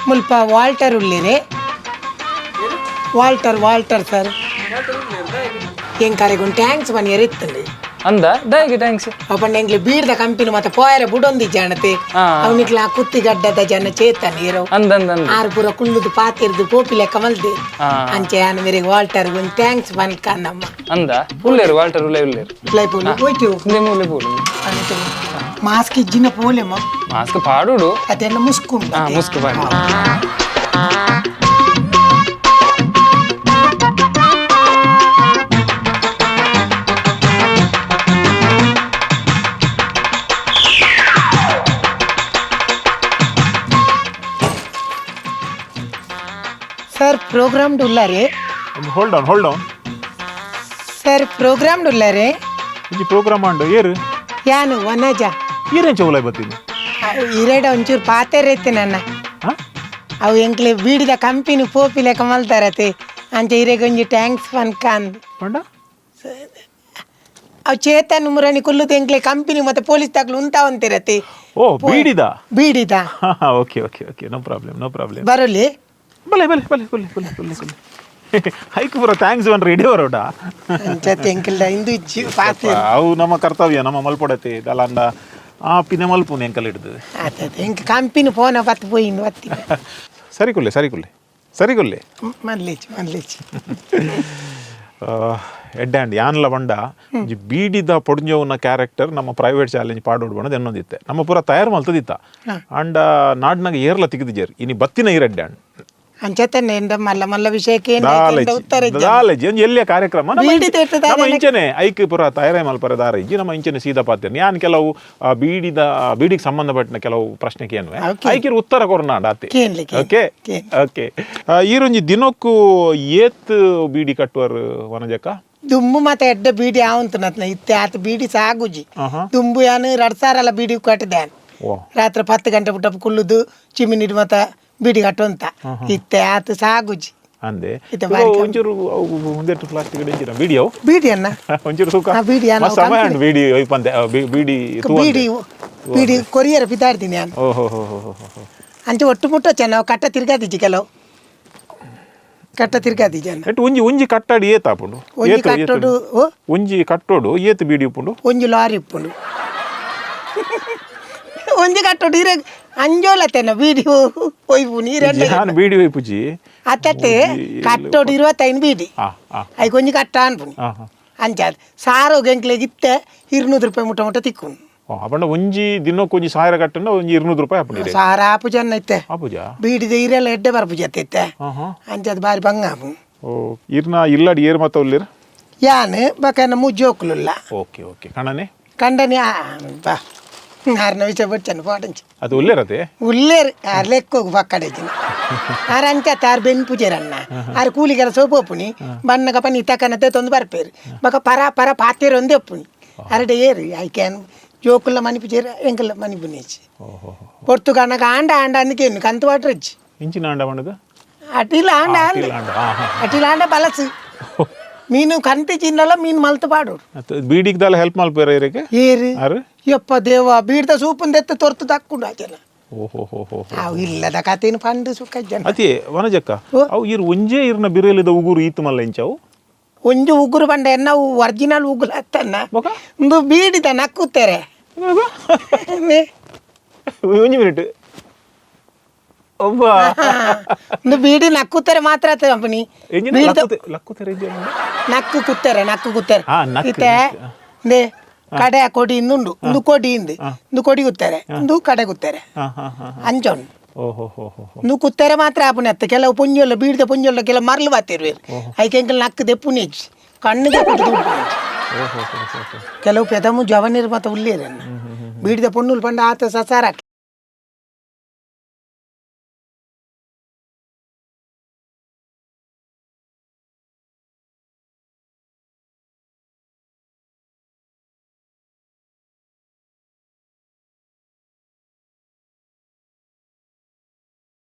ಮುಲ್ಪ ವಾಲ್ಟರ್ ಉಳ್ಳೇರೆ. Walter, Walter sir, ಎಂಕರೆಗೊಂದು thanks ಮನಿಯರ್ ಇತ್ತಂಡು. ಅಂದ, ದಾಯಿಗೆ thanks? ಅಪ್ಪಂಡ ಎಂಕ್ಲೆ ಬೀಡ್ದ ಕಂಪಿನ ಮತ್ತೆ ಪೋಯರೆ ಬುಡೊಂದಿ ಜಾಣತೆ. ಅವನಿಕ್ಲ ಕುತ್ತಿಗಡ್ಡದ ಜನ ಚೇತನ್ ಇರೋ. ಅಂದ ಅಂದ ಅಂದ. ಆರು ಪೂರ ಕುಳ್ಳುದು ಪಾತಿರ್ದು ಪೋಪಿ ಲೆಕ್ಕ ಮಲ್ದೆ. ಅಂಚೆ ಯಾನ್ ಮೇರೆಗೆ ವಾಲ್ಟರ್ ಒಂದು thanks ಪನ್ಕಂದಮ್ಮ. ಅಂದ, ಉಲ್ಲೇರು, ವಾಲ್ಟರ್ ಉಲ್ಲೆ ಉಲ್ಲೇರು. ಲೈಪುಲು ಹೋಯ್ತು. ಇಂದೆ ಮೂಲೆ ಪೋಲು. ಮಾಸ್ಕ್ ಇಜ್ಜಿನ ಪೋಲೆಮ್ಮ. ಮಾಸ್ಕ್ ಪಾಡುಡು. ಅದೆಲ್ಲ ಮುಸ್ಕುಂಡು. ಮುಸ್ಕು ಪಾಡು. ಸರ್, ಪ್ರೋಗ್ರಾಮ್ ಉಲ್ಲಾರೆ. Hold on, hold on. Sir, program ಉಲ್ಲಾರೆ. ಇಂಜಿ ಪ್ರೋಗ್ರಾಮ್ ಅಂಡು, ಏರು? ಯಾನು ವನಜ. ಏರೇಂಚ ಉಲಾಯ್ ಬತ್ತೀನಿ? ಇರೇಡ ಒಂಚೂರು ಪಾತೆರೆ ಇತ್ತೆ ನನ್ನ. ಹಾ. ಅವು ಎಂಕ್ಲೆ ಬೀಡಿದ ಕಂಪಿನಿ ಪೋಪಿ ಲೆಕ್ಕ ಮಲ್ತಾರತೆ, ಅಂಚೆ ಇರೆಗ್ ಒಂಜಿ thanks ಪನ್ಕಂದ್. ಪಂಡ? ಅವು ಚೇತನ್ ಮುರಣಿ ಕುಲ್ಲುದು ಎಂಕ್ಲೆ ಕಂಪಿನಿ ಮತ್ತೆ ಪೊಲೀಸ್ ತಕ್ಲು ಉಂತಾವಂತಿರತಿ. ಓ, ಬೀಡಿದ? ಬೀಡಿದ. Okay okay okay, no problem, no problem. ಬರಲಿ? ಬಲೆ ಬಲೆ ಬಲೆ ಬಲೆ ಬಲೆ ಬಲೆ ಬಲೆ. ಹೈಕ್ ಪೂರ thanks one ready ಬರೋಡ. ಅಂಚತೆ ಎಂಕಲ್ದ ಇಂದು ಇಜ್ಜಿ ಪಾತೆ. ಅವು ನಮ್ಮ ಕರ್ತವ್ಯ, ನಮ್ಮ ಮಲ್ಪೊಡತೆ ದಲಾಂಡ ಆ ಪಿನೆ ಮಲ್ಪುನು ಎಂಕಲ್ ಹಿಡ್ದು. ಆತದ ಎಂಕ್ ಕಂಪಿನಿ ಫೋನ ಬತ್ತು ಪೋಯಿನ್ ಬತ್ತಿ. ಸರಿ ಕುಲ್ಲೆ, ಸರಿ ಕುಲ್ಲೆ, ಸರಿ ಕುಲ್ಲೆ. ಮನ್ಲೇಚಿ ಮನ್ಲೇಚಿ. ಎಡ್ಡೆ ಅಂಡ್ ಯಾನ್ಲ ಬಂಡ ಒಂಜಿ ಬೀಡಿದ ಪೊಡ್ಂಜೋವುನ ಕ್ಯಾರೆಕ್ಟರ್ ನಮ್ಮ ಪ್ರೈವೇಟ್ ಚಾಲೆಂಜ್ ಪಾಡೋಡು ಬಣ್ಣದ ಎನ್ನೊಂದಿತ್ತೆ. ನಮ್ಮ ಪೂರ ತಯಾರು ಮಲ್ತದಿತ್ತ, ಅಂಡ ನಾಡ್ನಾಗ ಏರ್ಲ ತಿಕ್ಕಿದಿಜೇರ್, ಇನಿ ಬತ್ತಿನ ಈರ್ ಎಡ್ಡೆ ಅಂಡ್. ಅಂಚತನೆ ಎಂದ ಮಲ್ಲ ಮಲ್ಲ ವಿಷಯಕ್ಕೆ ಏನ್ ದಾಲ. ಉತ್ತರ ಇಜ್ಜಿ. ದಾಲೇಜಿ ಒಂಜಿ ಎಲ್ಲಿಯ ಕಾರ್ಯಕ್ರಮ ನಮ್ಮ ಬೀಡಿ ತೇಟದ. ನಮ್ಮ ಇಂಚನೆ ಐಕ್ ಪೂರ ತಯಾರೇ ಮಲ್ಪರೆ ದಾರ ಇಜ್ಜಿ. ನಮ್ಮ ಇಂಚನೆ ಸೀದಾ ಪಾತೆ ಯಾನ್ ಕೆಲವು ಬೀಡಿದ ಬೀಡಿಗೆ ಸಂಬಂಧಪಟ್ಟಿನ ಕೆಲವು ಪ್ರಶ್ನೆ ಕೇನ್ವೆ. ಐಕಿರ್ ಉತ್ತರ ಕೊರ್ನಾಡ ಆತೆ. ಕೇನ್ಲಿ, ಕೇನ್. ಓಕೆ. ಕೇನ್. ಓಕೆ, ಈರೊಂಜಿ ದಿನಕ್ಕೂ ಏತ್ ಬೀಡಿ ಕಟ್ಟುವರು ವನಜಕ್ಕ? ದುಂಬು ಮತ್ತೆ ಎಡ್ಡೆ ಬೀಡಿ ಆವಂತು ನತ್ನ ಇತ್ತೆ ಆತ ಬೀಡಿ ಸಾಗುಜಿ. ದುಂಬು ಯಾನು 2000 ಬೀಡಿ ಕಟ್ಟಿದೆ. ಓ. ರಾತ್ರಿ 10 ಗಂಟೆ ಬಿಟ್ಟಪ್ಪ ಕುಳ್ಳುದು ಚಿಮಿನಿಡ್ ಮತ್ತ ಬೀಡಿ ಕಟ್ಟುವಂತ ಇತ್ತೆ ಆತ ಸಾಗುಜಿ. ಅಂದೆ. ಇತ್ತೆ ಬಾರಿ. ಒಂಚೂರು ಅವು ಒಂದೆಟ್ಟು ಪ್ಲಾಸ್ಟಿಕ್ ಇಂಚಿನ ಬೀಡಿ ಅವು. ಬೀಡಿ ಅನ್ನ. ಒಂಚೂರು ಸುಖ. ಆ, ಬೀಡಿ ಅನ್ನ. ಮಸ್ತ್ ಸಮಯ ಉಂಟು ಬೀಡಿ ಒಯ್ಪಂತೆ, ಬೀಡಿ ತೂವಂತೆ. ಬೀಡಿ ಬೀಡಿ ಕೊರಿಯರ್ ಪಿತಾಡ್ತೀನಿ ನಾನು. ಓಹೋ ಹೋ ಹೋ ಹೋ ಹೋ. ಅಂಚೆ ಒಟ್ಟು ಮುಟ್ಟ ಚೆನ್ನ ಕಟ್ಟ ತಿರ್ಗಾದಿಜ್ಜಿ, ಕೆಲವು ಕಟ್ಟ ತಿರ್ಗಾದಿಜ್ಜಿ ಅನ್ನ. ಎಟ್ಟು ಒಂಜಿ ಒಂಜಿ ಕಟ್ಟಡಿ ಏತ್ ಆಪುಂಡು? ಒಂಜಿ ಏತು- ಏತು? ಕಟ್ಟೋಡು ಓ. ಒಂಜಿ ಕಟ್ಟೋಡು ಏತ್ ಬೀಡಿ ಉಪ್ಪುಂಡು? ಒಂಜಿ ಲಾರಿ ಇಪ್ಪುಂಡು ಒಂಜಿ ಕಟ್ಟೋಡು. ಇರ ಅಂಜೋಲ ತೆನ ಬೀಡಿ ಒಯ್ಪು ನೀರು. ಯಾನ್ ಬೀಡಿ ಒಯ್ಪುಜಿ. ಅತ್ತತ್ತೆ ಕಟ್ಟೋಡು 25 ಬೀಡಿ. ಆ ಆ ಐಕ್ ಒಂಜಿ ಕಟ್ಟ ಅನ್ಪುನಿ. ಆ ಆ. ಅಂಚಾದ್ ಸಾರೋಗ ಎಂಕ್ಲೆಗ್ ಇತ್ತೆ 200 ರೂಪಾಯಿ ಮುಟ್ಟ ಮುಟ್ಟ ತಿಕ್ಕುನು. ಓ, ಅಪಂಡ ಒಂಜಿ ದಿನಕ್ಕೆ ಒಂಜಿ 1000 ಕಟ್ಟಂಡ ಒಂಜಿ 200 ರೂಪಾಯಿ ಆಪುಂಡು ಇರೆ. ಸಾರ ಆಪು ಜನ ಇತ್ತೆ. ಆಪುಜಾ? ಬೀಡಿದ ಇರೆಲ್ಲ ಎಡ್ಡೆ ಬರ್ಪುಜಿ ಅತ್ತ ಇತ್ತೆ. ಹಾ ಹಾ ಅಂಚಾದ್ ಬಾರಿ ಬಂಗ ಆಪುನು. ಓ, ಇರ್ನ ಇಲ್ಲಡಿ ಏರ್ ಮತ್ತ ಉಲ್ಲಿರ್? ಯಾನ್ ಬಕನ ಮುಜ್ಜೋಕ್ಲುಲ್ಲ. Okay okay, ಕಣನೆ? ಕಂಡನಿ ಬಾ ಆರ್ನ ವಿಷಯ ಬಚ್ಚನ ಪಾಡಂಚಿ. ಅದು ಉಲ್ಲೇರತೆ? ಉಲ್ಲೇರು, ಆರ್ ಲೆಕ್ಕೋಗು ಪಕ್ಕಡೆಜಿನ ಆರ್ ಅಂಚ ಆರ್ ಬೆನ್ ಪೂಜೆರನ್ನ ಆರ್ ಕೂಲಿಗೆಲ್ಲ ಸೋಪು ಒಪ್ಪುನಿ ಬನ್ನಗ ಪನಿ ತಕನತೆ ತೊಂದು ಬರ್ಪೇರು ಬಕ ಪರ ಪರ ಪಾತೇರು ಒಂದೇ ಒಪ್ಪುನಿ ಅರಡೆ ಏರು ಐಕ್ಯಾನ್ ಜೋಕುಲ್ಲ ಮನಿ ಪೂಜೆರ ಎಂಕಲ್ಲ ಮನಿ ಪುನೇಚಿ. ಓಹೋ. ಪೊರ್ತು ಕನಕ ಆಂಡ ಆಂಡ ಅಂದಕೇನು ಕಂತು ವಾಟ್ರಜ್ಜಿ. ಇಂಚಿನ ಅಂಡ ಬಣ್ಣದ? ಅಟಿಲ ಆಂಡ. ಅಟಿಲ್ ಆಂಡ, ಹಾ, ಹಾ. ಅಟಿಲ ಆಂಡ ಬಲಸು ಮೀನು ಕಂತಿ ಚಿನ್ನಲ್ಲ ಮೀನು ಮಲ್ತು ಪಾಡೋಡು. ಅತ್ತ ಬೀಡಿಗೆ ದಾಲ ಹೆಲ್ಪ್ ಮಲ್ಪೇರ ಇರಕ್ಕೆ? ಏರು? ಆರು? ಯಪ್ಪ ದೇವ, ಬೀಡ್ದ ಸೂಪುಂದೆತ್ತ ತೊರ್ತು ತಕ್ಕುಂಡು ಆಚೆನ. ಓಹೋ ಹೋ ಹೋ. ಅವು ಇಲ್ಲದ ಕಥೆನು ಪಂಡು ಸುಖ ಜನ. ಅತಿ ವನಜಕ್ಕ. ಓ. ಅವು ಇರ್ ಒಂಜೇ ಇರ್ನ ಬಿರೇಲಿದ ಉಗುರು ಈತು ಮಲ್ಲ ಇಂಚವು? ಒಂಜಿ ಉಗುರು ಬಂಡ ಎನ್ನ ಒರಿಜಿನಲ್ ಉಗುರು ಅತ್ತನ್ನ. ಬೊಕ? ಒಂದು ಬೀಡಿದ ನಕ್ಕುತ್ತಾರೆ. ಒಂಜಿ ಮಿನಿಟ್ ಒಬ್ಬ. ಒಂದು ಬೀಡಿ ನಕ್ಕುತ್ತಾರೆ ಮಾತ್ರ ಆತ ಕಂಪನಿ. ಎಂಜಿನ ಲಕ್ಕುತೆರೆ ಎಂಜಿನ? ನಕ್ಕು ಕುತ್ತಾರೆ, ನಕ್ಕು ಕುತ್ತಾರೆ. ಹಾ, ನಕ್ಕು, ಇತ್ತೆ ನಕ್ಕು. ಇಂದೆ ಕಡೆ ಕೊಡಿ ಇಂದುಂಡು, ಒಂದು ಕೊಡಿ ಇಂದು, ಒಂದು ಕೊಡಿ ಕುತ್ತಾರೆ, ಒಂದು ಕಡೆ ಕುತ್ತಾರೆ. ಹಾ ಹಾ ಹಾ ಅಂಚ ಉಂಡು. ಓಹೋ ಹೋ ಹೋ ಹೋ. ಒಂದು ಕುತ್ತಾರೆ ಮಾತ್ರ ಆಪುನೆ ಅತ್ತ. ಕೆಲವು ಪುಂಜೊಲ್ಲ ಬೀಡ್ದ ಪುಂಜೊಲ್ಲ ಕೆಲವು ಮರಳು ಬಾತಿರುವೆರು, ಐಕೆ ಎಂಕಲ್ ನಕ್ಕು ದೆಪ್ಪುನೇಜ್ ಕಣ್ಣಿಗೆ ಕೊಟ್ಟು ದುಡ್ಡು. ಓಹೋ ಹೋ ಹೋ ಹೋ. ಕೆಲವು ಪೆದಮು ಜವನಿರು ಮತ್ತೆ ಉಲ್ಲೇರನ್ನ ಬೀಡಿದ ಪೊಣ್ಣುಲ್ ಪಂಡ ಆತ ಸಸಾರಕ್ಕೆ.